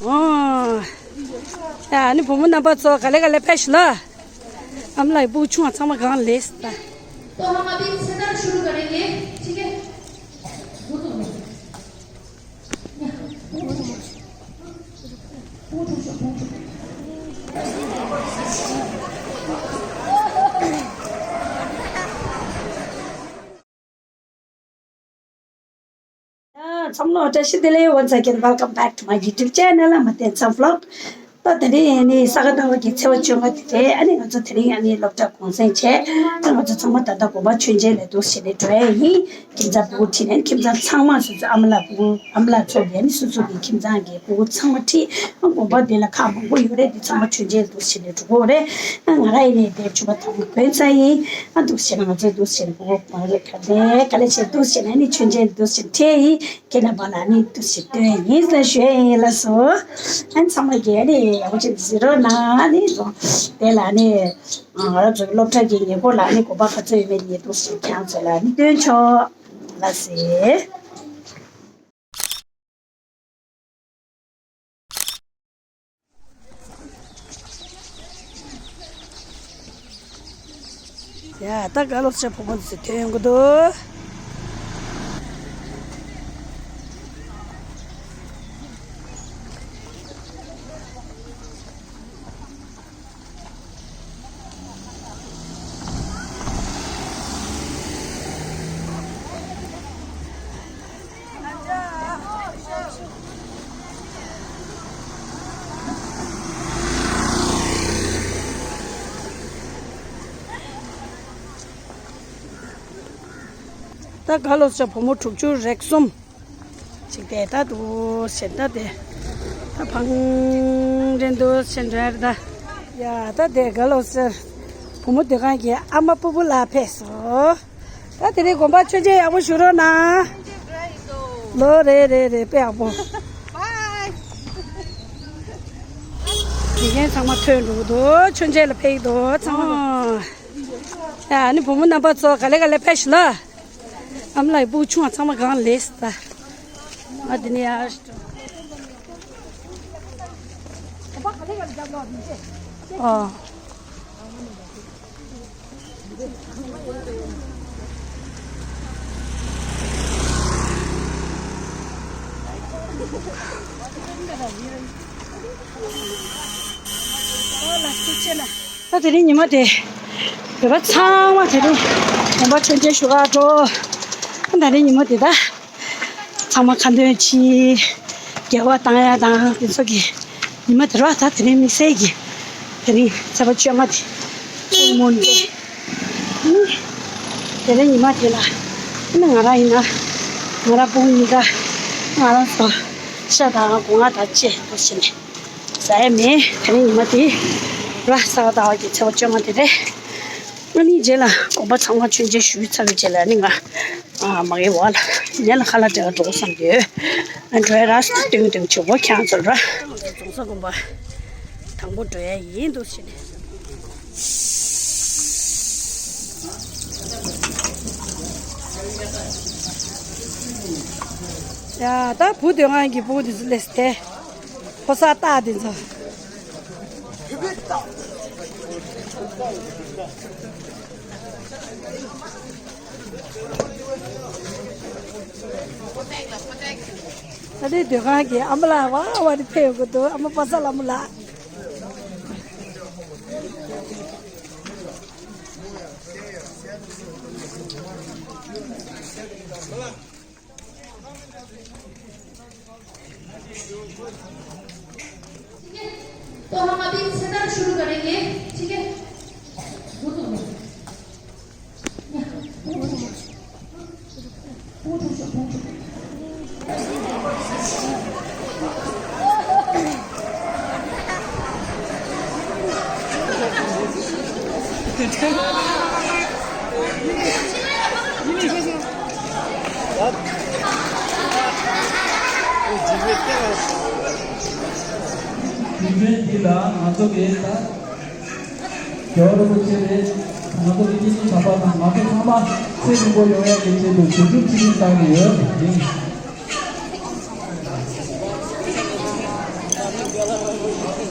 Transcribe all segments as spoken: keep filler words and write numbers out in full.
ཨོ། ཡ་ནི་བུ་མོ་རྣམ་པ་ཚོ་ག་ལེ་ག་ལེ་ཕེབས་ཤོག་ལ། ཨ་མ་ལགས་སྤུ་གུ་ཆུང་བ་ཚང་མ་གང་ལེགས་ད། तो हम अभी छेदार शुरू करेंगे, ठीक है? ཚང་མ་ལ་བཀྲ་ཤིས་བདེ་ལེགས། Once again, welcome back to my YouTube channel. I'm Atensa Vlog. ད་དེ་རིང་ནི་ས་ག་ཟླ་བ་གི་ཚེས་པ་བཅོ་ལྔ་དེ་རེད། ཨ་ནི་ང་ཚོ་དེ་རིང་ཨ་ནི་སློབ་གྲྭ་གུང་སེང་བྱས། ད་ང་ཚོ་ཚང་མ་ད་ལྟ་དགོན་པ་མཆོད་མཇལ་ལ་འདུག་བྱས་ནས་འགྲོ་ཡ་ཡིན། ཁྱིམ་ཚང་སྤུ་གུ་ཁྲིད་ནས་ཁྱིམ་ཚང་ཚང་མ་སོ་སོའི་ཨ་མ་ལགས་སྤུ་གུ་ཨ་མ་ལགས་ཚོ་གིས་ནི་སོ་སོ་གི་ཁྱིམ་ཚང་གི་སྤུ་གུ་ཚང་མ་ཁྲིད། ཨ་དགོན་པ་འདི་ལ་ཁག་མང་པོ་ཡོད་རེད། འདི་ཚང་མ་མཆོད་མཇལ་འདུག་བྱས་ནས་འགྲོ་གི་ཡོད་རེད། ཨ་ང་རང་ཡིན་ནའི་དེ་ཕྱུ་པ་དང་པོ་གོན་ཚར་ཡིན། ཨ་འདུག་བྱས་ན་ང་ཚོས་འདུག་བྱས་ནས་སྤུ་གུ་གང་རེད་ག་རེ་ག་ལེ་བྱས་འདུག་བྱས་ནས་ནི་མཆོད་མཇལ་འདུག་བྱས་ནས་ཁྲིད་ཡིན། ཁྱེད་རྣམ་པ་ལ་ནི་འདུག་སེ་སྟོན་ཡིན་ཟེར་ཞུ་ཡ་ཡིན་ལགས་སོ། ཨན་ཚང་མ་གིས་ནི་ཡག་པོ་བྱས་གཟིགས་རོགས་གནང་ནི་སོང་། དེ་ལ་ནི་ང་རང་ཚོའི་སློབ་གྲྭ་གི་ཉེ་འཁོར་ལ་ནི་དགོན་པ་ག་ཚོད་ཡོད་མེད་ནི་འདུག་སེ་ཁྱེད་རང་ཚོ་ལ་ནི་སྟོན་ཆོག་ལགས་སེ། ཡ་ད་ག་ལོ་ཚེ་བུ་མོ་ཚོ་ཐོན་ཡོང་གི་འདུག་ད་ག་ལོ་ཚེ་བུ་མོ་དྲུག་ཅུ་རེ་གསུམ། ཅིག་དེ་ད་འདུག་སེ་ད་དེ་ད་ཕང་རེ་འདུག་སེ་འདྲ་ད། ཡ་ད་དེ་ག་ལོ་ཟེར། བུ་མོ་སྡོད་ཁང་གི་ཨ་མ་སྤུ་བུ་ལ་ཕེབས་སོ། ད་དེ་རིང་དགོན་པ་མཆོད་མཇལ་ཡག་པོ་ཞུ་རོགས་གནང་། ལོ་རེ་རེ་རེ་དཔེ་ཡག་པོ། དགེ་རྒན་ཚང་མ་ཐོན་འགྲོ་གི་འདུག་མཆོད་མཇལ་ལ་ཕེབས་ཀྱི་འདུག་ཚང་མ། ཡ་ནི་བུ་མོ་རྣམ་པ་ཚོ་ག་ལེ་ག་ལེ་ཕེབས་ཤོག་ལ། ཨ་མ་ལགས་སྤུ་གུ་ཆུང་བ་ཚང་མ་གང་ལེགས་ད། ཨ་དེ་ནས་ཡར། ཨ། ཨོ་ལགས་སོ་ཆེ་ལ། ད་དེ་རིང་ཉི་མ་དེ། བོད་པ་ཚང་མ་དེ་རིང་དགོན་པ་མཆོད་མཇལ་ཞུ་ག་འགྲོ། ད་རིང་ཉི་མ་དེ་ད། ཚང་མ་ཁ་འདོན་བྱེད། དགེ་བ་བཏང་ཡ་དང་དེ་ཚོ་གི་ཉི་མ་དེ་ར། ད་དེ་རིང་དམིགས་བསལ་གྱི་དེ་རིང་ཚེས་པ་བཅོ་ལྔ་དེ་ཕུལ་མུན་དེ། དེ་རིང་ཉི་མ་དེ་ལ་ཨ་ནི་ང་རང་ཡིན་ན་ང་རང་སྤུན་གཉིས་ཀ་ང་རང་ཚོ་ཤ་དང་སྒོ་ང་དང་བཅས་འདུག་བྱས་ནས། ཟ་ཡ་མེད། དེ་རིང་ཉི་མ་དེ་ར་ས་ག་ཟླ་བ་གི་ཚེས་པ་བཅོ་ལྔ་དེ་རེད། ཨ་ནི་རྗེས་ལ་དགོན་པ་ཚང་མ་མཆོད་མཇལ་ཞུས་ཚར་བའི་རྗེས་ལ་ཨ་ནི་ང་ཨ་མ་གི་བ་ལ་ཉལ་ལ་ཁ་ལག་སྤྲད་ག་འགྲོ་བསམ་གྱི་ཡོད། ཨ་འགྲོ་ཡ་ར་སྟོན་སྟོན་ཆོག་པོ་ཁྱེད་རང་ཚོ་ར། ང་ཚོ་རྫོང་གསར་དགོན་པ་དང་པོ་འགྲོ་ཡ་ཡིན་འདུག་བྱས་ནས། ཡ་ད་བུ་དེ་ང་གི་བུ་དེ་ཚོ་སླེབས་ཏེ། ཕོ་གསར་སྟག་དེ་ཚོ། ད་ནི་སྡོད་ཁང་གི་ཨ་མ་ལགས་ཝ་ཝ་དེ་ཕེབས་ཡོང་གི་འདུག་ཨ་མ་པ་སངས་ལྷ་མོ་ལགས། तो हम अभी छेदार शुरू करेंगे, ठीक है? དུས་ཚོད་འདི་ལ་ང་ཚོ་གིས་ད་རྒྱལ་བ་རིན་པོ་ཆེ་རེད། ང་ཚོ་གི་སྐྱེ་ཆེན་དམ་པ་དང་ང་ཚོ་ཚང་མ་ཚེ་རིང་པོ་ཡོང་ཡག་གི་ཆེད་དུ་དུས་ཚོད་ཕྱིར་འཐེན་བཏང་གི་ཡོད། དེ་རིང་།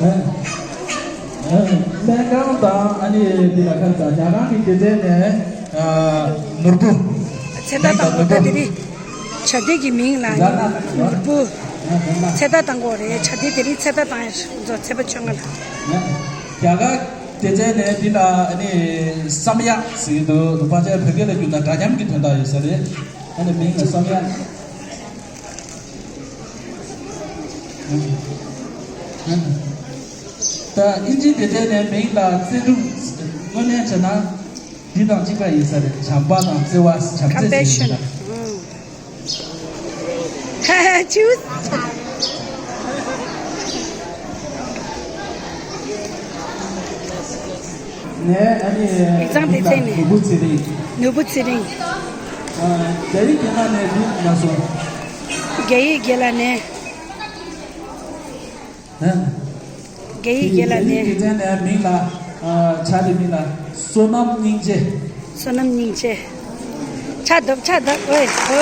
སྨན་ཁང་དང་ཨ་ནི་འདི་ལ་ཁ་ས་ཉ་གང་གི་སྡེ་ཚན་ནས་ཨ་ནོར་བུ། ཚེ་ད་དང་པོ་ད་དེ་རིང་བྱ་དེ་གི་མིང་ལ་ནོར་བུ། ཚེ་ད་དང་པོ་རེད། བྱ་དེ་དེ་རིང་ཚེ་ད་དང་ཡ་ཚོ་ཚེ་པ་ཆོས་ང་ལ། རྒྱ་གར་སྡེ་ཚན་ནས་འདི་ལ་ཨ་ནི་བསམ་ཡག་ཟེར་གྱི་འདུག་ཕལ་ཆེར་བོད་སྐད་ལ་བསྒྱུར་ན་འདྲ་མཉམ་གྱི་དོན་དག་ཡོད་ས་རེད། ཨ་ནི་མིང་ལ་བསམ་ཡག་ད་ཨིན་ཇི་སྡེ་ཚན་ནས་མིང་ལ་བརྩེ་གདུང་། དངོས་གནས་བྱས་ན་འདི་དང་གཅིག་པ་ཡིན་ས་རེད། བྱམས་པ་དང་བརྩེ་བ། བྱམས་བརྩེ་ཟེར་གྱི་ཡིན་ད། ཧ་ཧ་ཆུ། ནས་ཨ་ནི་ཡིག་ཚང་སྡེ་ཚན་ནས་ནོར་བུ་ཚེ་རིང་། ནོར་བུ་ཚེ་རིང་། ཨ། རྒྱ་ཡིག་རྒན་ལགས་ནས་འདི་ལ་སོང་། རྒྱ་ཡིག་རྒན་ལགས་ནས། ཨ། རྒྱ་ཡིག་རྒན་ལགས་ནས། རྒྱ་ཡིག་སྡེ་ཚན་ནས་མིང་ལ། ཨ། བྱ་དེ་མིང་ལ་བསོད་ནམས་སྙིང་རྗེ། བསོད་ནམས་སྙིང་རྗེ། ཕྱག་བརྡབ་ཕྱག་བརྡབ། ཨོའི་ཧོ།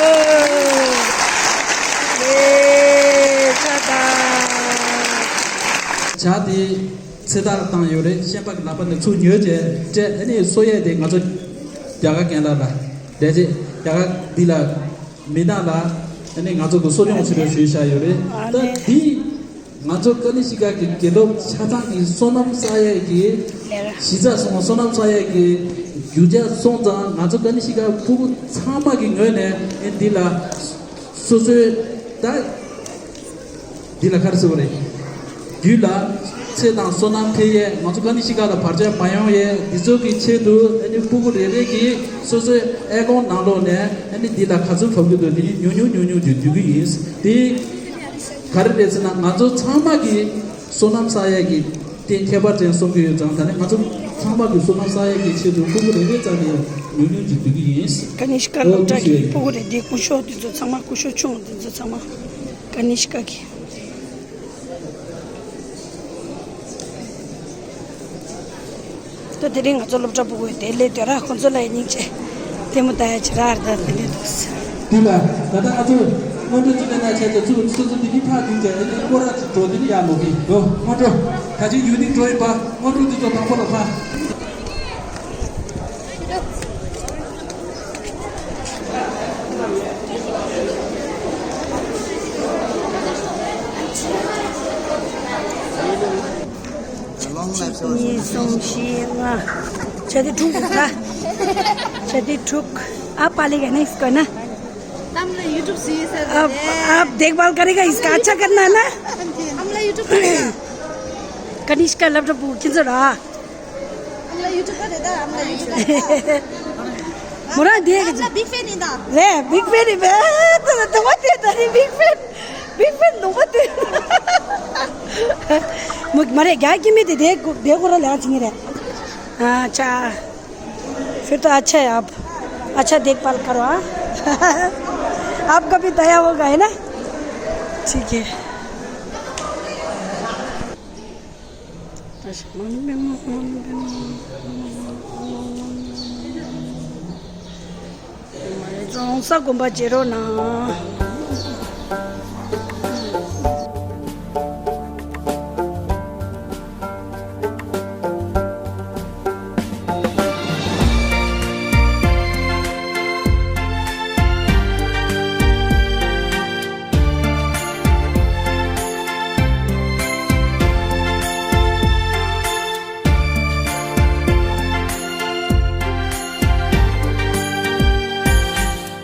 ཨེ་ཕྱག་བརྡབ། བྱ་དེ་ཚེ་ཐར་བཏང་ཡོད་རེད། ཤན་པ་གི་ལག་པ་ནས་ཚུར་ཉོས་བྱས་སྤྲད། ཨ་ནི་གསོ་ཡས་དེ་ང་ཚོ་རྒྱ་གར་རྒན་ལགས་ལ་ལས་བྱེད་རྒྱ་གར་འདི་ལ་མི་ནག་ལ་ཨ་ནི་ང་ཚོ་གི་གསོ་སྐྱོང་བྱེད་རོགས་ཞུས་བཞག་ཡོད་རེད། ཨ་ད་ནི་འདི་ང་ཚོ་ཀ་ནི་ཤི་ཀ་གི་དགེ་སློབ་ཆ་ཚང་གི་བསོད་ནམས་བསགས་ཡས་ཀྱི་གཞི་རྩ་སོང་། བསོད་ནམས་བསགས་ཡས་ཀྱི་རྒྱུ་ཆ་སོང་ཙང་ང་ཚོ་ཀ་ནི་ཤི་ཀ་ཕྲུ་གུ་ཚང་མ་གི་ངོས་ནས་ཨ་འདི་ལ་སོ་སོའི་ད་འདི་ལ་ག་རེ་ཟེར་བ་རེད། རྒྱུད་ལ་ཚེ་དང་བསོད་ནམས་འཕེལ་ཡས། ང་ཚོ་ཀ་ནི་ཤི་ཀ་ལ་བར་ཆད་མ་ཡོང་ཡས། འདི་ཚོ་གི་ཆེད་དུ་ཨ་ནི་ཕྲུ་གུ་རེ་རེ་གིས་སོ་སོའི་ཨེ་ཀོང་ནང་ལོགས་ནས་ཨ་ནི་འདི་ལ་ག་ཚོད་བབས་ཀྱི་འདུག་འདི་ཉུང་ཉུང་ཉུང་ཉུང་ཅིག་བསྡུ་གི་ཡིན། དེ་ག་རེ་རེད་ཟེར་ན་ང་ཚོ་ཚང་མ་གིས་བསོད་ནམས་བསགས་ཡས་ཀྱི་དེ་ཁྱད་པར་ཅན་གསུང་གི་ཡོད་ཙང་། ད་ནི་ང་ཚོ་ཚང་མ་གིས་བསོད་ནམས་བསགས་ཡས་ཀྱི་ཆེད་དུ་ཕྲུ་གུ་རེ་རེ་ཙམ་ནས་ཉུང་ཉུང་ཅིག་བསྡུ་གི་ཡིན། ཀ་ནི་ཤི་ཀ་སློབ་གྲྭ་གི་ཕྲུ་གུ་རེ་འདི་སྐུ་ཞབས་འདི་ཚོ་ཚང་མ་སྐུ་ཞབས་ཆུང་འདི་ཚོ་ཚང་མ་ཀ་ནི་ཤི་ཀ་གི། ད་དེ་རིང་ང་ཚོ་སློབ་གྲྭ་ཕྲུ་གུ་དེ་སླེབས་དུས་ར་ཁོང་ཚོ་ལ་ཡང་སྙིང་རྗེ་ལྟད་མོ་ལྟ་ཡ་ཅིག་རག་རེད། ད་དེ་འདྲ་འདུག་དེ་ལ་ད་ལྟ་ང་ཚོ་སྔོན་འགྲོ་ཚུད་ལས་ན་བྱས་ཏེ་ཚུར་སོ་སོ་འདི་གི་ཕར་བསྒྱུར་བྱས་ཨ་ནི་སྐོར་ར་ཅིག་འགྲོ། དེ་ནི་ཡག་མོ་གི་འགྲོ། སྔོན་འགྲོ་ད་ཅིག་ཡུལ་ནི་འགྲོ་ཡིན་པ། སྔོན་འགྲོ་འདི་ཚོ་དང་པོ་ལ་ཕར། གཅིག་གཉིས་གསུམ་བཞི་ལྔ། བྱ་དེ་དྲུག་འདུག་ད། བྱ་དེ་དྲུག་ཨ་པ་ལི་ག་ནེགསི་གོ་ན། हम लोग YouTube से ये सर आप आप देखभाल करेगा इसका, अच्छा करना है ना। हम लोग YouTube करेगा। कनिष्का लैपटॉप किन से रहा? हम लोग YouTube पर देता, हम लोग YouTube पर देता। मोरा देख हम लोग बिग फैन है ना। रे बिग फैन है बे। तो तो मत दे तेरी बिग फैन। बिग फैन तो मत दे। मुझ मरे क्या कि मैं दे दे दे को रहा ले आज मेरे। अच्छा। फिर तो अच्छा है, आप अच्छा देखभाल करो। हाँ। आपका भी दया होगा, है ना? ठीक है।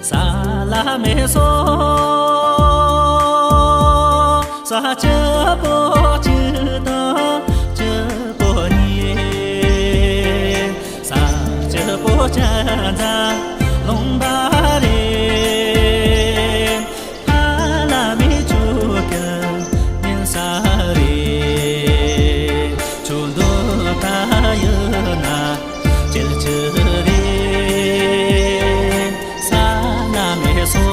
ས་ལ་མེ་སོ། ས་སྐྱིད་པོ་གཅིག་དང་སྐྱིད་པོ་གཉིས། ས་སྐྱིད་པོ་ཅན་ཙང་ལུང་པ་རེད། ཧ་ལ་མེ་ཆུ་ཀེ་ཉིན་ས་རེད། ཆུ་འདུག་ད་ཡོད་ན། ཅིལ་ཅིལ་རེད། ས་ལ་མེ་སོ།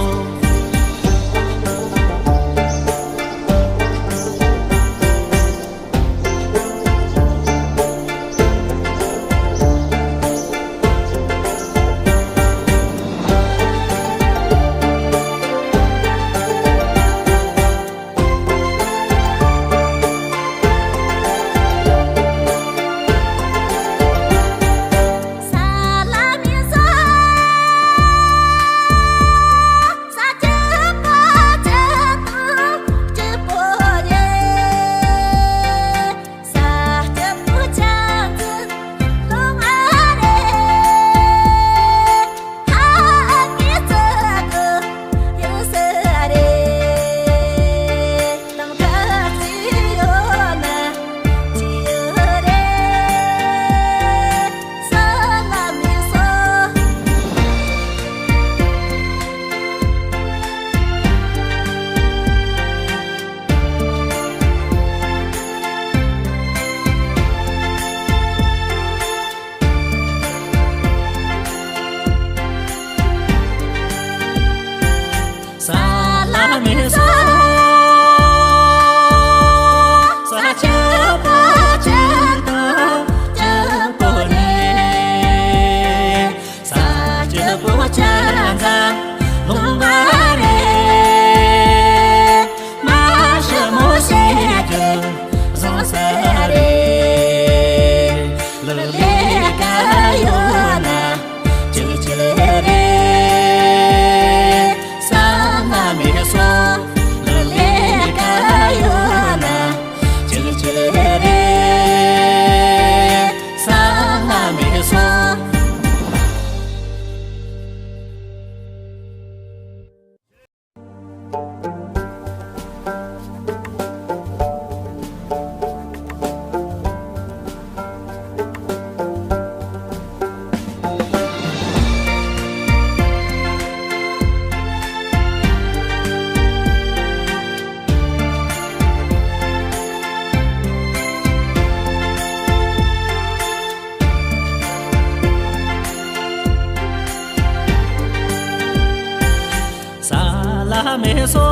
ས་ལ་མེ་སོ།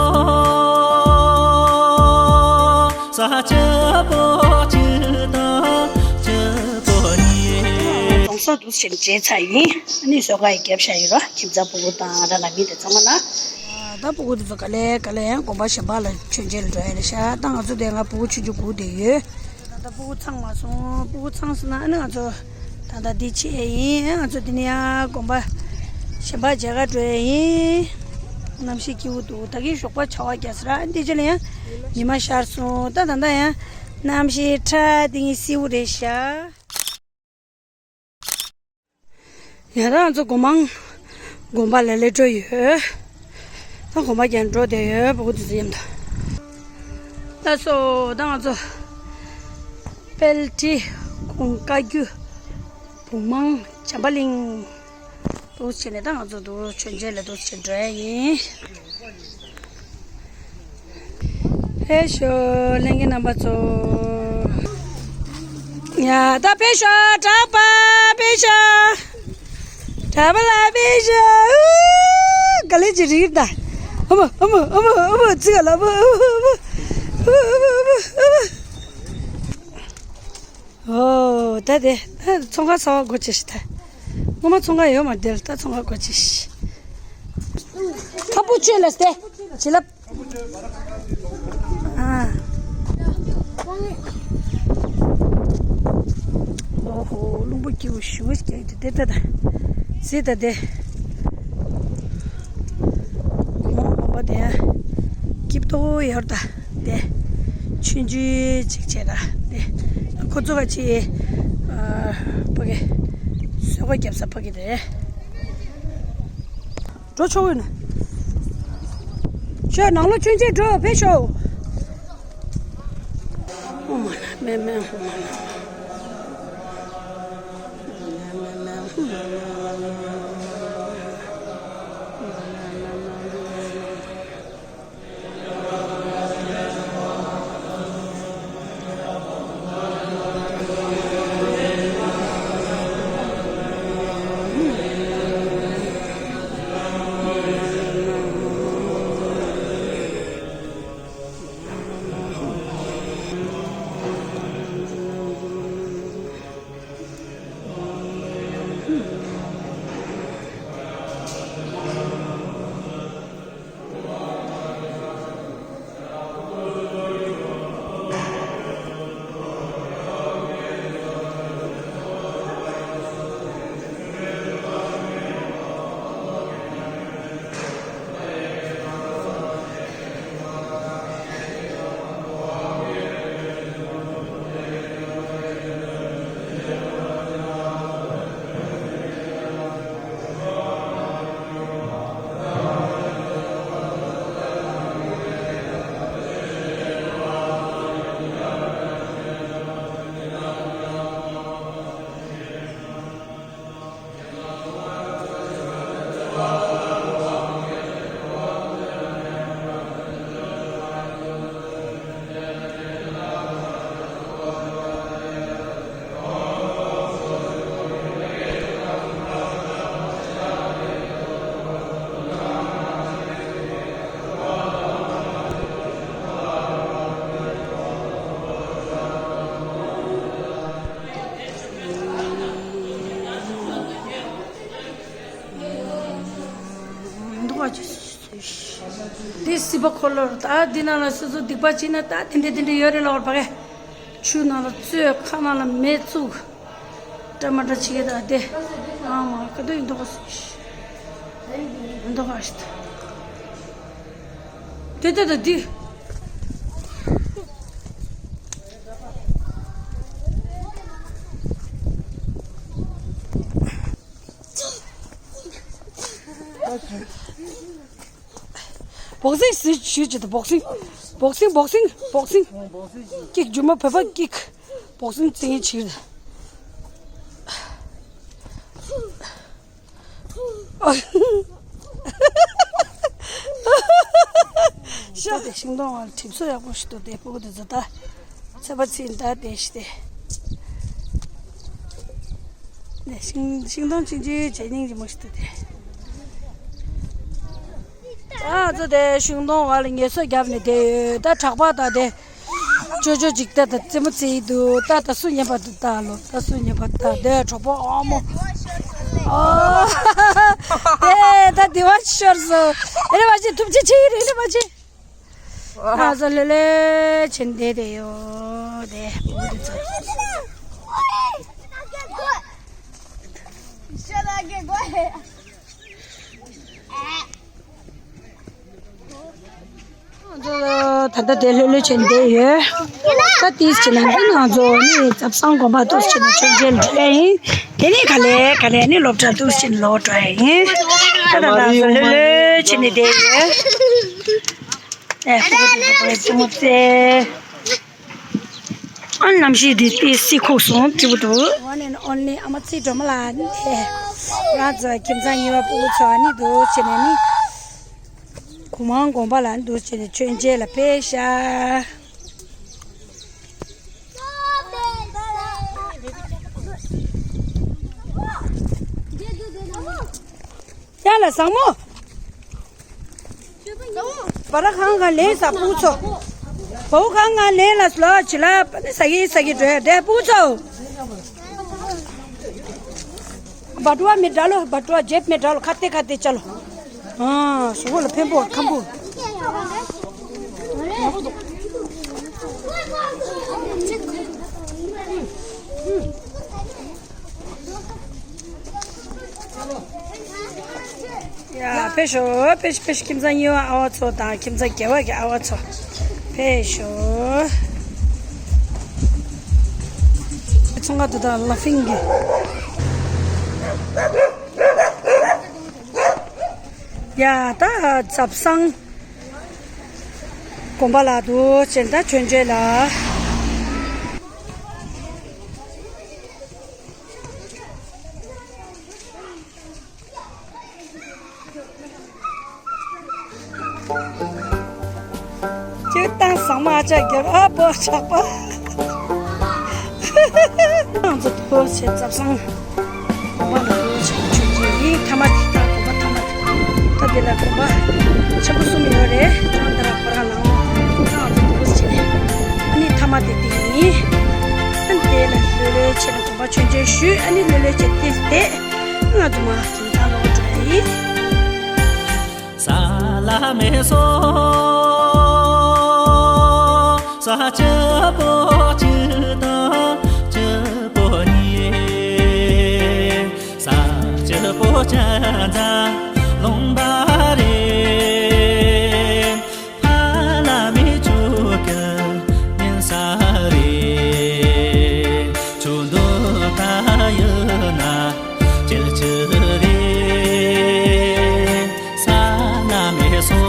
ས་སྐྱིད་པོ་གཅིག་དང་སྐྱིད་པོ་གཉིས། གྲོང་གསེབ་འདུག་ཕྱིན་བྱས་ཚར་ཡིན། ཨ་ནི་བཟོ་ཁང་ཡི་རྒྱབ་ཤ་ཡོད་ར། ཁྱིམ་ཚང་ཕྲུ་གུ་དང་ར་ལ་མི་དེ་ཚང་མ་ལ། ད་ཕྲུ་གུ་དེ་ཚོ་ག་ལེ་ག་ལེ་ཡང་དགོན་པ་གཞན་པ་ལ་མཆོད་མཇལ་འགྲོ་ཡ་རེད་ཤག་ད་ང་ཚོ་དེ་སྔ་ཕྲུ་གུ་ཆུང་ཆུང་སྒུག་བསྡད་ཡོད། ད་ལྟ་ཕྲུ་གུ་ཚང་མ་སོང་། ཕྲུ་གུ་ཚང་སོང་ན་ཨ་ནི་ང་ཚོ་ད་ལྟ་འདི་བྱས་ཡིན། ང་ཚོ་འདི་ནས་ཡང་དགོན་པ་གཞན་པ་མཇལ་ག་འགྲོ་ཡ་ཡིན། གནམ་གཤིས་སྐྱིད་པོ་འདུག་ད་གིན་ཞོགས་པ་ཆར་པ་བརྒྱབ་ས་ར། འདི་རྗེས་ལ་ཡང་ཉི་མ་ཤར་སོང་། ད་ད་ལྟ་ཡང་གནམ་གཤིས་ཁྲ་ཏིང་ཏིང་སེར་པོ་རེད་ཤག་ཡ་ད་ང་ཚོ་སྒོ་མང་དགོན་པ་ལ་སླེབས་འགྲོ་ཡོད། ད་དགོན་པ་རྒྱབ་འགྲོ་བསྡད་ཡོད། ཕྲུ་གུ་དེ་ཚོ་མཉམ་དུ། ད་སོ་ད་ང་ཚོ་དཔལ་ཁྲི་གུང་བཀའ་བརྒྱུད་བུམ་མང་བྱམས་པ་གླིང་འདུག་བྱས་ནས་ད་ང་ཚོ་འདུག་མཆོད་མཇལ་ལ་འདུག་བྱས་འགྲོ་ཡ་ཡིན། ཕེབས་ཤོག་ལྷན་རྒྱས་རྣམ་པ་ཚོ། ཡ་ད་ཕེབས་ཤོག་གྲགས་པ་ཕེབས་ཤོག་གྲགས་པ་ལགས་ཕེབས་ཤོག་ག་ལེ་ཅི་རིག་ད། ཨ་མ་ཨ་མ་ཨ་མ་ཨ་མ་ཙི་ག་ལ་ཨ་མ་ཨ་མ་ཨ་མ། ཨོ་ད་དེ་ད་ཚོང་ཁང་ཚ་བ་སྒོ་ཕྱེ་ཤི་ད། སྔོན་མ་ཚོང་ཁང་ཡོད་མ་རེད་ད་ཚོང་ཁང་སྒོ་ཕྱེ་ཤི། ཁ་སྤུ་བཅོས་ལ་སྟེ། བྱིན་རླབས། ཨ། ཨོ་ཧོ་རླུང་བུ་སྐྱིད་པོ་ཞེ་པོ་ཞིག་རྒྱག་གི་འདུག་སྟེ་ད་ད། གཟིགས་ད་དེ། སྒོ་མང་དགོན་པ་དེ་སྐྱིད་པོ་ཡོད་ད། དེ་ཆུང་ཆུང་ཅིག་བྱས་ད་དེ་ཁོ་ཚོ་ག་ཅིག་ཨ་ཕ་གི་བཟོ་ཁང་རྒྱབ་ས་ཕ་གི་དེ་འགྲོ་ཆོག་ཡོད་ན། ཁྱོད་ནང་ལོགས་ཆུང་ཆུང་འགྲོ་ཕེབས་ཤོག་ཨོ་མ་ན་མེ་མེ་ཧོ་མ་ན། འདི་སྲིད་པ་འཁོར་ལོ་རེད། ད་འདི་ནང་ལ་སོ་སོ་སྡིག་པ་བྱས་ན་ད་དེ་འདྲ་དེ་འདྲ་ཡོད་རེད་ལབ་པ་གས། ཆུ་ནང་ལ་བཙོས། ཁ་ནང་ལ་མེ་བཙུགས། འདྲ་མ་འདྲ་བྱེད་ཀྱི་ད་དེ། ཨ་མ་ག་དུས་ཡིན་མདོག་ཁ་སོ་ཡིན། མདོག་ཁ་ཞིག་ད། དེ་དེ་དེ་འདི། བོག་སིང་ཞུ་ཞུ་ཅི་ད། བོག་སིང་། བོག་སིང་། བོག་སིང་། བོག་སིང་། ཀིག་རྒྱུ་མ་བོད་པ་ཀིག་བོག་སིང་རྩེད་མཁན་ཅིག་ཤ་དེ་ཤིང་སྡོང་བ་གྲིབ་སོ་ཡག་པོ་ཞིག་འདུག་དེ་ཕྲུ་གུ་དེ་ཚོ་ད་ཚོད་པ་ཚིག་ད་དེ་ཞིག་དེ། ནས་ཤིང་ཤིང་སྡོང་ཆུང་ཆུང་བྱས་སྙིང་རྗེ་མོ་ཞིག་འདུག་དེ། ད་ང་ཚོ་དེ་ཤིང་སྡོང་བ་ལ་ངལ་གསོ་བརྒྱབ་ནས་དེ་ཡོད། ད་གྲགས་པ་ད་དེ་ཅོ་ཅོ་ཅིག་ད་ད་རྩེད་མོ་རྩེ་ཡི་འདུག་ད་ད་སུ་ཉན་པ་འདུག་ད་ལོ་ད་སུ་ཉན་པ་ད་དེ་གྲོགས་པོ་ཨ་མོ། ཨོ། དེ་ད་དེ་བ་ཤོར་སོང་། ཨེ་རེ་བ་ཅི་ཐུབ་ཅི་ཆི་ཡི་རེ་ཨེ་རེ་བ་ཅི། ང་ཚོ་ལྷོད་ལྷོད་བྱས་བསྡད་དེ་ཡོད་དེ། ང་ཚོ་ད་ལྟ་དེ་ལྷོད་ལྷོད་བྱས་བསྡད་ཡོད། ད་ཏིས་བྱས་ན་འདི་ང་ཚོ་ནི་ཛབ་སང་དགོན་པ་ཏོག་བྱས་ནས་མཆོད་མཇལ་འགྲོ་ཡ་ཡིན། དེ་ནས་ག་ལེ་ག་ལེ་ནི་སློབ་གྲྭ་ཏོག་བྱས་ནས་ལོག་འགྲོ་ཡ་ཡིན། ད་ད་ད་ང་ཚོ་ལྷོད་ལྷོད་བྱས་ནས་བསྡད་ཡོད། ཨེ་ཁོ་ཁོ་ཁོ་ཁོ་ཙི་མོ་ཙེ། ཨ་ནི་གནམ་གཤིས་འདི་དཔེ་སྲིད་ཁུག་སོང་སྐྱིད་པོ་འདུག One and only ཨ་མ་ཚེ་སྒྲོལ་མ་ལགས་ནི། ཁོ་རང་ཚོ་ཁྱིམ་ཚང་གཉིས་པ་ཕྲུ་གུ་ཚོ་ཨ་ནི་འདུག་བྱས་ནས་ནི། གུང་མང་དགོན་པ་ལ་འདུག་བྱས་ནས་མཆོད་མཇལ་ལ་ཕེབས་ཤག་ཡ་ལ་བཟང་མོ། བ་ར་ཁང་ཁང་ལེན་ས་ཕྲུ་གུ་ཚོ། བའུ་ཁང་ཁང་ལེན་ལ་ལོ་ཆི་ལ་ས་གི་ས་གི་འགྲོ་ཡ་དེ་ཕྲུ་གུ་ཚོ། བ་ཏུ་བ་མི་འདྲ་ལོ། བ་ཏུ་བ་ཇེབ་མི་འདྲ་ལོ། ཁ་ཏེ་ཁ་ཏེ་ཅ་ལོ། ཨ་ཞོ་བོ་ལ་ཕན་པོ་ཁམ་པོ། ཡ་ཕེབས་ཤོག་ཕེབས་ཤོག་ཕེབས་ཤོག་ཁྱིམ་ཚང་གཉིས་པ་ཨ་བ་ཚོ་དང་ཁྱིམ་ཚང་བརྒྱད་པ་གི་ཨ་བ་ཚོ་ཕེབས་ཤོག་ཚོང་ཁང་དུ་དང་ལ་ཕིང་གི་ཡ་ད་ཛབ་སང་དགོན་པ་ལ་འདུག་ཅེས་ད་མཆོད་མཇལ་ལ། ཁྱེད་ད་ཟང་མ་ཨ་ཅག་རྒྱབ་ཨ་པོ་ཆག་པ། ང་ཚོ་ཐོ་ཆེ་ཙབ་སང་། དགོན་པ་ལ་ཐོ་ཆེ་ཆུ་ཆེ་ཡིན་ཐ་མ་དེ་ད་དགོན་པ་ཐ་མ་དེ། ད་དེ་ལ་དགོན་པ་ཆེན་པོ་གསུམ་ཡོད་རེད། ཅང་ད་ར་ཁོ་རང་ནང་ལོགས་ང་ཚོ་ཐོ་ཆེ་ནས། ཨ་ནི་ཐ་མ་དེ་དེ་ཡིན། ཨ་ནི་དེ་ལ་ལོས་ལོས་ཆེ་ན། བ་ཆོས་རྗེ་ཞུས། ཨ་ནི་ལོ་ལོ་བྱས་ཏེ་བསྡད། ང་ཚོ་མ་ཁྱིམ་ཚང་ལོག་འགྲོ་ཡ་ཡིན། ས་ལ་མེ་སོ་ས་སྐྱིད་པོ་གཅིག་དང་སྐྱིད་པོ་གཉིས། ས་སྐྱིད་པོ་ཅན་ཙང་ལུང་པ་རེད། ཕ་ལ་མི་ཆུ་ཀེ་ཉིན་ས་རེད། ཆུ་འདུག་ད་ཡོད་ན་ཅིལ་ཅིལ་རེད། ས་ལ་མི་སོ།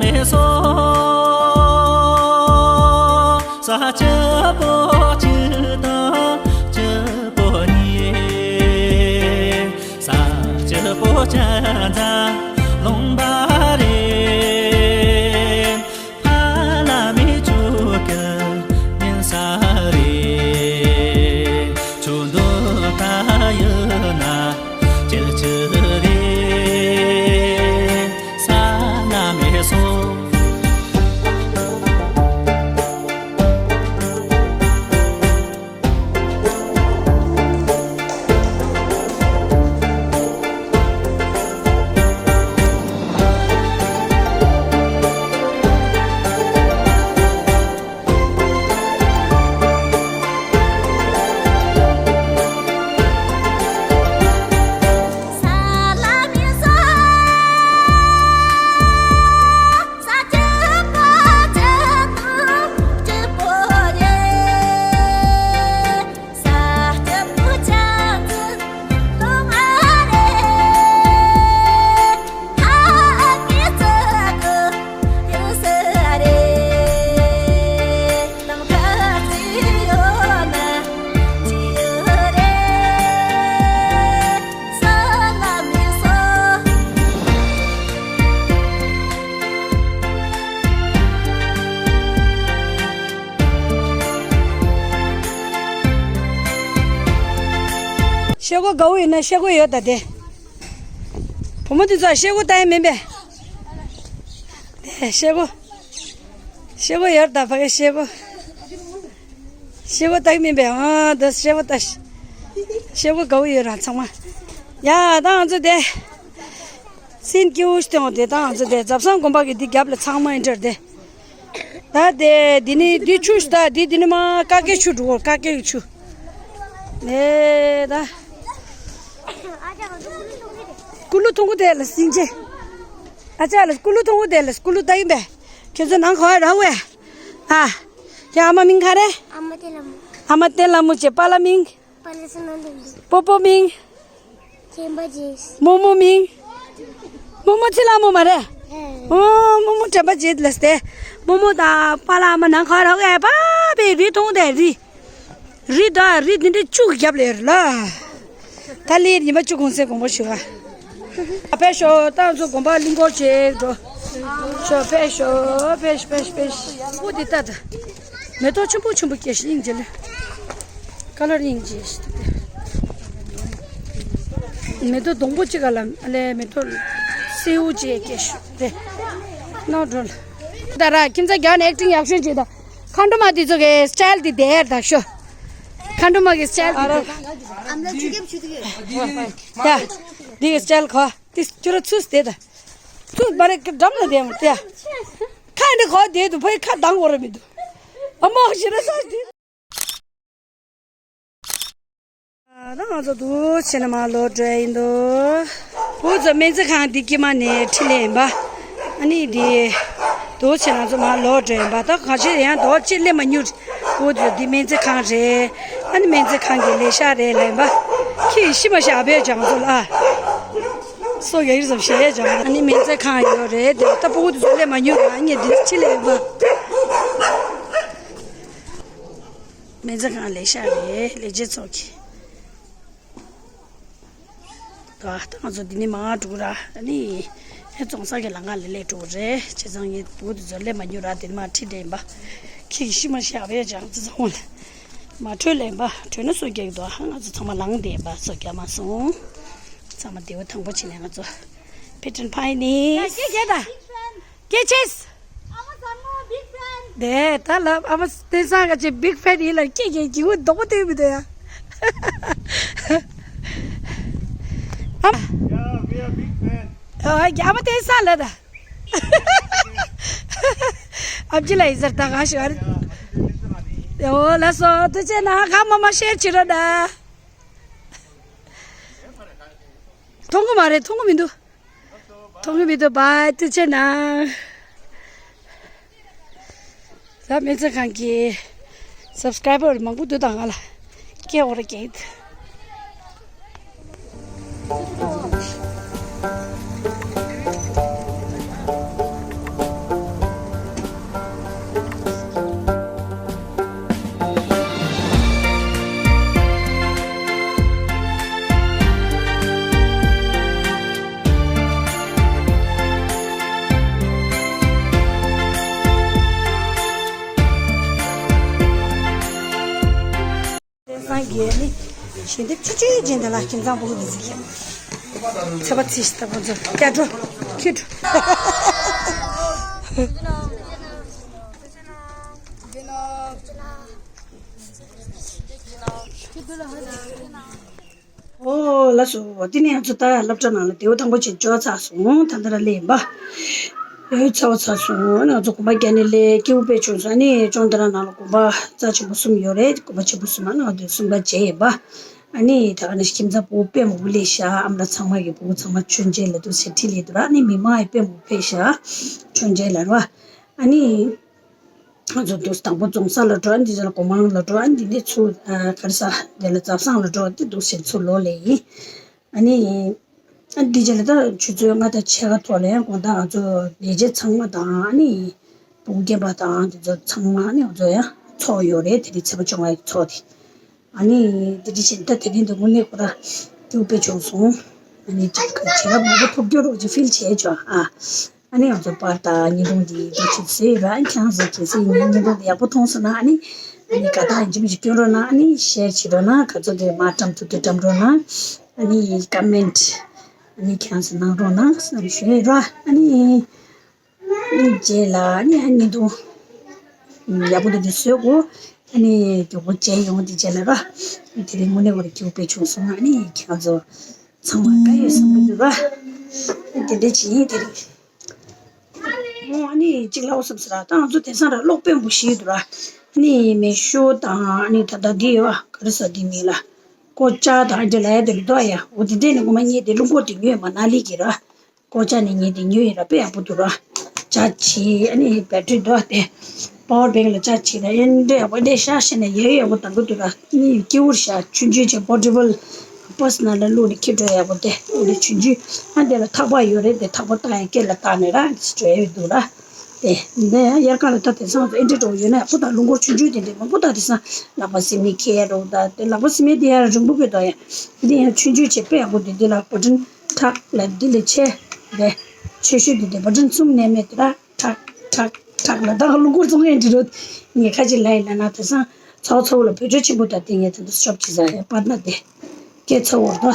མེད་སོང་། ས་སྐྱིད་པོ་གཅིག་དང་སྐྱིད་པོ་གཉིས། ས་སྐྱིད་པོ་ཅན་ཙམ་ལོང་པ་རེད། ཕ་ལ་མི་བཅུག་གི་ཉན་ས་རེད། ཆུ་འདུག་ད་ཡོད་ན་སྐྱིད་སྐྱིད་རེད། ས་ལ་མེད་སོང་། ཤེལ་སྒོ་དགའ་བོ་ཡིན་ན་ཤེལ་སྒོ་ཡོད་ད་དེ། བུ་མོ་དེ་ཚོ་ཤེལ་སྒོ་ལྟ་ཡ་མིན་པས། དེ་ཤེལ་སྒོ། ཤེལ་སྒོ་ཡོད་ད་ཕ་གི་ཤེལ་སྒོ། ཤེལ་སྒོ་ལྟ་གི་མིན་པས། ཨ་ད་ཤེལ་སྒོ་ལྟ། ཤེལ་སྒོ་དགའ་བོ་ཡོད་ར་ཚང་མ། ཡ་ད་ང་ཚོ་དེ། སིན་ཀྱུ་ཤི་ཏེ་འོང་དེ་ད་ང་ཚོ་དེ་ཛབ་སང་དགོན་པ་གི་འདི་རྒྱབ་ལ་ཚང་མ་ཨིན་དྲར་དེ། ད་དེ་འདི་ནི་འདི་ཆུ་ཞིག་ད་འདི་འདི་ནི་མ་ཀ་ཀའི་ཆུ་འགྲོ་ཀ་ཀའི་ཆུ། ནས་ད། ཀུ་ལུ་ཐུང་གུ་དེ་ལ་སིང་ཅེ། ཨ་ཅག་ལ་ཀུ་ལུ་ཐུང་གུ་དེ་ལ་ཀུ་ལུ་ད་ཡིན་པས། ཁྱེད་ཚོ་ནང་ག་བ་ར་བས། ཨ། ཁྱེད་ཨ་མ་མིང་ག་རེ། ཨ་མ་བསྟན་ལ་མོ། ཨ་མ་བསྟན་ལ་མོ་བྱས། པཱ་ལགས་མིང་། པཱ་ལགས་སུ་ནང་དུ་འདུག་པོ་པོ་མིང་། དྲན་པ་བརྗེད། རྨོ་མོ་མིང་། རྨོ་མོ་ཚེ་ལྷ་མོ་མ་རེད། ཨེ། ཨོ་རྨོ་མོ་དྲན་པ་བརྗེད་ལ་སྟེ། རྨོ་མོ་དང་པཱ་ལགས་ཨ་མ་ནང་ག་ར་གས་པཱ་པའི་རི་མཐོང་དེ་རི། རི་དང་རི་འདི་འདྲའི་བཅུ་གི་རྒྱབ་ལ་ཡོད་རེད་ལ། ད་ལི་ཉི་མ་བཅུ་གུང་སེང་དགོངས་པ་ཞུ་བ། ཨ་ཕེབས་ཤོག་ད་ང་ཚོ་དགོན་པ་གླིང་སྐོར་བྱེད་འགྲོ། ཤོག་ཕེབས་ཤོག་ཕེབས་ཕེབས་ཕེབས། པོ་འདི་ལྟ་ད། མེ་ཏོག་ཆེན་པོ་ཆེན་པོ་སྐྱེས་ཤིང་ཡིན་གྱི་ལེ། ཀ་ལར་ཡིན་གྱི་ཞིག་ཏུ་སྟེ། མེ་ཏོག་སྡོང་པོ་གཅིག་ག་ལ་ཨ་ལས་མེ་ཏོག་སེའུ་ཅེས་སྐྱེས་ཤིག་སྟེ། ནོར་འགྲོ་ལ། ད་ར་ཁྱིམ་ཚང་རྒྱག་ནས་ཨེག་ཊིང་ཡག་ཤོས་བྱེད་ད། ཁ་འགྲོ་མ་འདི་ཚོ་གི་སི་ཊལ་འདི་དེར་ད་ཤོ། ཁ་འགྲོ་མ་གི་སི་ཊལ་འདི་དེར། ཨམ་ལ་ཆུ་ཁེབས་ཆུ་དུ་ཡོད། ཡ། འདི་གི་སི་ཊལ་གོ། འདི་ཁྱོད་ར་ཚུས་དེ་ད། ཚུ་མ་རེད་འགྲམ་ལ་བསྡད་མོ་དེ། ཁ་འདི་གོ་བསྡད་འདུག་ཕའི་ཁ་གདང་གོ་ར་མི་འདུག་ཨ་མ་ཞེ་ན་ས་དེ། ད་ང་ཚོ་འདུག་བྱས་ན་མར་ལོག་འགྲོ་ཡ་ཡིན་འདུག་བུ་ཚོ་སྨན་རྩིས་ཁང་འདི་དཀྱིལ་མ་ནས་འཁྲིད་ལེ་ཡིན་པ། ཨ་ནི་འདི་འདུག་བྱས་ན་ང་ཚོ་མར་ལོག་འགྲོ་ཡ་ཡིན་པ། ད་ག་ཆེ་ཡང་འདུག་ཅི་སླེབས་མ་མྱུར། བུ་ཚོ་འདི་སྨན་རྩིས་ཁང་རེད། ཨ་ནི་སྨན་རྩིས་ཁང་གི་ལས་ཤག་རེད་ལེ་ཡིན་པ། ཁྱི་ཤི་མ་ཤི་ཨ་བས་ཅང་ཚོ་ལ། སོ་ཡ་ཡིར་ཙམ་ཞེ་ཡ་ཅང་། ཨ་ནི་སྨན་རྩིས་ཁང་ཡོད་རེད་དེ། ད་ཕྲུ་གུ་དེ་ཚོ་སླེབས་མ་མྱུར་ཨ་ནི་འདི་ཕྱི་ལ་ཡོད་པ། སྨན་རྩིས་ཁང་ལས་ཤག་རེད་ལས་བྱེད་ཚོ་གི། ག་ད་ང་ཚོ་འདི་ནས་མར་འགྲོ་ར་ཨ་ནི་ཧེ་བཙོང་ས་གི་ལམ་ཁ་ལ་སླེབས་འགྲོ་རེད། བྱས་ཙང་ངའི་བུ་དེ་ཚོ་སླེབས་མ་མྱུར་ར་དེ་ནས་མར་ཁྲིད་བསྡད་ཡིན་པ། ཁྱི་ཤི་མ་ཤི་ཨ་བས་ཅང་ཙི་ཚང་མ་ལ། མ་བྲོས་ལེན་པ། བྲོས་ན་སོ་རྒྱག་གི་འདུག་ཨ་ང་ཚོ་ཚང་མ་ལངས་བསྡད་པ་སོ་རྒྱག་མ་སོང་། ཚང་མ་བདེ་བོ་ཐང་པོ་བྱས་ནས་ང་ཚོ་ཕེ་ཏྲན་ཕ་ཡི་ནི། ཡ་སྐད་རྒྱག་ད། སྐད་ཆེས། ཨ་མ་བཟང་མོ་བིག་ཕན། དེ་ད་ལབ་ཨ་མ་བསྟན་སང་ག་ཅེ་བིག་ཕན་ཡིན་ལ་སྐད་རྒྱག་གི་འུ་རྡོག་པོ་སྟོན་མི་འདུག་ཡ། ཨ་མ། Yeah, we are big fan. ཨ་མ་བསྟན་སང་ལ་ད། ཨ་ཅི་ལ་ཡི་ཟེར་ད་ག་ཤོར། ཨོ་ལ་སོ་ཐུགས་རྗེ་གནང་། ག་མ་མ་ཤེར་བྱེད་རོགས་གནང་། མཐོང་གི་མ་རེད། མཐོང་གི་མི་འདུག་མཐོང་གི་མི་འདུག་བཱའི་ཐུགས་རྗེ་གནང་། ད་སྨན་རྩིས་ཁང་གི་སབ་སི་ཀྲའི་བར་མང་པོ་འདུག་ད་ང་ལ་སྐད་འོ་ར་སྐད། རྒྱལ་ནི་ཞལ་འདེབས་ཆུ་ཆུའི་རྗེས་འདི་ལ་ཁྱིམ་ཚང་བུ་གུ་འདི་ཟིག་ཁྱེར། ཚེ་བ་ཚེ་ཞིག་ལྟ་བུ་ཚོ་སྐྱ་འགྲོ་ཁྱི་འགྲོ། ཨོ་ལགས་སོ། དེ་ནས་ང་ཚོ་ད་སློབ་གྲྭ་ནང་ལ་དེའུ་དང་པོ་ཅིག་འབྱོར་ཚར་སོང་། ད་ལྟ་ར་སླེབས་ཡིན་པ། ཡོད་ཚ་བ་ཚ་སོང་། ང་ཚོ་དགོན་པ་རྒྱ་ནས་སླེབས་སྐྱིད་པོ་དཔེ་བྱུང་སོང་། ཨ་ནི་ཅོང་ཏ་ར་ནང་ལ་དགོན་པ་རྩ་ཆེན་པོ་གསུམ་ཡོད་རེད། དགོན་པ་ཆེན་པོ་གསུམ། ཨ་ནི་ང་ཚོ་གསུམ་ཀ་མཇལ་ཡིན་པ། ཨ་ནི་ད་ག་ནས་ཁྱིམ་ཚང་བུ་དཔེ་མང་པོ་སླེབས་ཤག་ཨ་མ་ལགས་ཚང་མ་གི་བུ་ཚང་མ་མཆོད་མཇལ་ལ་འདུག་ཟེར་ཁྲིད་སླེབས་འདུག་ར། ཨ་ནི་མི་མང་ཡང་དཔེ་མང་པོ་ཕེབས་ཤག་མཆོད་མཇལ་ལ་ར། ཨ་ནི། ང་ཚོ་འདུག་དང་པོ་རྫོང་སར་ལ་འགྲོ། ཨ་འདི་ཚོ་ལ་སྒོ་མང་ལ་འགྲོ། ཨ་འདི་ནས་ཚུར་ཨ་ག་རེ་ཟ་འདི་ལ་ཛབ་སང་ལ་འགྲོ། འདི་འདུག་སེ་ཚུར་ལོག་སླེབས་ཡིན། ཨ་ནི་ཨ་འདི་རྗེས་ལ་ད་ཆུ་ཚོད་ལྔ་དང་ཕྱེད་ཀ་ཐོག་ལ་ཡང་དགོང་དག་ང་ཚོ་ལས་བྱེད་ཚང་མ་དང་ཨ་ནི་བུ་རྒན་པ་དང་འདི་ཚོ་ཚང་མ་ཨ་ནི་ང་ཚོ་ཡང་ཚོགས་ཡོད་རེད། དེ་རིང་ཚེས་པ་བཅོ་ལྔ་ཡི་ཚོགས་དེ། ཨ་ནི་དེ་དེ་བཞིན་ད་དེ་རིང་འདི་དངོས་གནས་ཁོ་ར་སྐྱིད་པོ་དཔེ་བྱུང་སོང་། ཨ་ནི་ཅིག་བྱེད་རབས་མང་པོ་ཐོབ་རྒྱུ་རོགས་ཀྱི་ཕིལ་བྱས་ཆོག་ཨ། ཨ་ནི་ང་ཚོ་པར་དང་བརྙན་ཐུང་འདི་འདི་ཆུ་ཚོད་ར། ཨ་ནི་ཁྱེད་རང་ཚོ་གལ་སྲིད་ངའི་བརྙན་ཐུང་འདི་ཡག་པོ་མཐོང་སོང་ན་ཨ་ནི་ཨ་ནི་དགའ་རྟགས་ཡིན་གཅིག་མིན་གཅིག་སྐྱོན་རོགས་གནང་། ཨ་ནི་ཤེར་བྱེད་རོགས་གནང་། ག་ཚོད་འདི་མར་བཀྲམ་ཐུབ་དུས་བཀྲམ་རོགས་གནང་། ཨ་ནི་ཀོ་མེན་ཊི་ཨ་ནི་ཁྱེད་རང་ཚོ་གནང་རོགས་གནང་བསམ་ཞུ་ཡིན་ར། ཨ་ནི། རྗེས་ལ་ཨ་ནི་ཨ་ནི་དུ་ཡག་པོ་འདུག་དེ་བཟོས་གོ། ཨ་ནི་མགྱོགས་པོ་མཇལ་ཡོང་། དེ་རྗེས་ལ་ར། དེ་རིང་དངོས་གནས་ཁོ་ར་སྐྱིད་པོ་དཔེ་བྱུང་སོང་། ཨ་ནི་ཁྱེད་རང་ཚོ་ཚང་མ་དགའ་ཡོད་བསམ་གྱི་འདུག་ར། དེ་འདྲ་ཅིག་ཡིན་དེ་རིང་། ཨོ་ཨ་ནི་གཅིག་ལབ་བསམ་སོང་ར། ད་ང་ཚོ་དེང་སང་ར་གློག་དཔེ་མང་པོ་ཞིག་འདུག་ར། ཨ་ནི་མེ་ཤོ་དང་ཨ་ནི་ད་ལྟ་འདི་ཡོད་ཨ། ག་རེ་ཟེར་འདི་མིང་ལ། ཀོ་ཅ་དང་ཨ་འདྲ་ལབ་ཡ་དེ་རེད་འདུག་ཡ། འོ་དེ་འདྲས་ནི་ངོ་མ་ངས་དེ་རླུང་འཁོར་དེ་ཉོས་མ་ན་ལི་གི་ར། ཀོ་ཅ་ནི་ངས་དེ་ཉོས་ཡིན་ར། དཔེ་ཡག་པོ་འདུག་ར། ཅར་ཇི་བྱེད་ཨ་ནི་བེ་ཊི་རི་འདུག་ཨ། དེ་པ་ཝར་བེང་ལ་ཅར་ཇི་བྱེད་ད་ཨེ་འདྲ་ཡག་པོ་འདྲ་ཤག་ཤེས་ནས་ཡག་ཡག་པོ་དང་གི་འདུག་ར། ནི་སྐྱིད་པོ་ཤག་ཆུང་ཆུང་ཅིག་པོར་ཊེ་བལ་པར་སི་ནང་ལ་བླུགས་ནས་འཁྱེར་འགྲོ་ཡག་པོ་དེ། འོ་དེ་ཆུང་ཆུང་ཨ། དེ་ལ་ཐག་པ་ཡོད་རེད། དེ་ཐག་པ་བཏགས་ཡང་སྐེ་ལ་བཏགས་ནས་ར་འགྲོ་ཡག་འདུག་ར། དེ་འདི་ཡང་དབྱར་ཁ་ལ་ད་དེང་སང་ཨེ་འདྲ་འདྲ་པོ་ཡོད་ན་ཡག་པོ་དང་། རླུང་འཁོར་ཆུང་ཆུང་དེ་འདྲ་མང་པོ་དང་དེང་སང་ལག་པ་སེ་མི་འཁྱེར་རོགས་དང་། དེ་ལག་པ་སེ་མི་དེ་ཡང་རིང་པོ་དཔེ་དང་ཡང་དེ་ཡང་ཆུང་ཆུང་བྱས་དཔེ་ཡག་པོ་འདུག་འདི་ལ་བ་ཊན་ཁྲག་ལ་འདི་ལ་ཆེ་རེད། ཆེ་ཤོས་འདི་དེ་བ་ཊན་གསུམ་ནས་མེད་དེ་ར། ཁྲག་ཁྲག་ཁྲག་ལ་ད་རླུང་འཁོར་བཙོང་ཡས་འདྲི་རོགས། ངས་ཁ་ཅིག་ལབ་ཡིན་ན་ན་དེང་སང་ཚ་བོ་ཚ་བོ་ལ་བོད་ཆས་ཆེན་པོ་དང་དེ་ངས་དེ་འདྲ་ཤོབ་ཅིག་ཟ་ཡ་པར་ན་དེ་སྐད་ཚ་བོ་རེད་དོ།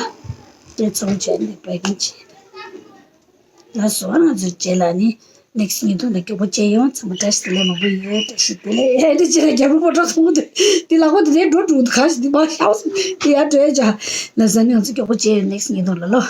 སྐད་ཚ་བོ་བྱས་ནས་པའི་ཀིང་བྱས། ལགས་སོ། ང་ཚོའི་རྗེས་ལ་ནི་ནེག་སི་བརྙན་ཐུང་ལ་མགྱོགས་པོ་མཇལ་ཡོང་། ཚང་མ་བཀྲ་ཤིས་བདེ་ལེགས་མང་པོ་ཡོད། བཀྲ་ཤིས་བདེ་ལེགས། ཨེ་འདྲ་བྱས་ན་རྒྱལ་པོ་པོ་ཏྲ་ཚོང་དུ་དེ་ལག་པ་དེ་ནས་འགྲོ་འགྲོ་འདུག་ག་ཞིག་དེ་མ་ཤའོ་སོང་དེ་ཡར་འགྲོ་ཡ་ཅག་ལ་ཟ་ནི། ང་ཚོ་མགྱོགས་པོ་མཇལ་ཡོང་ནེག་སི་བརྙན་ཐུང་ལ་ལོ།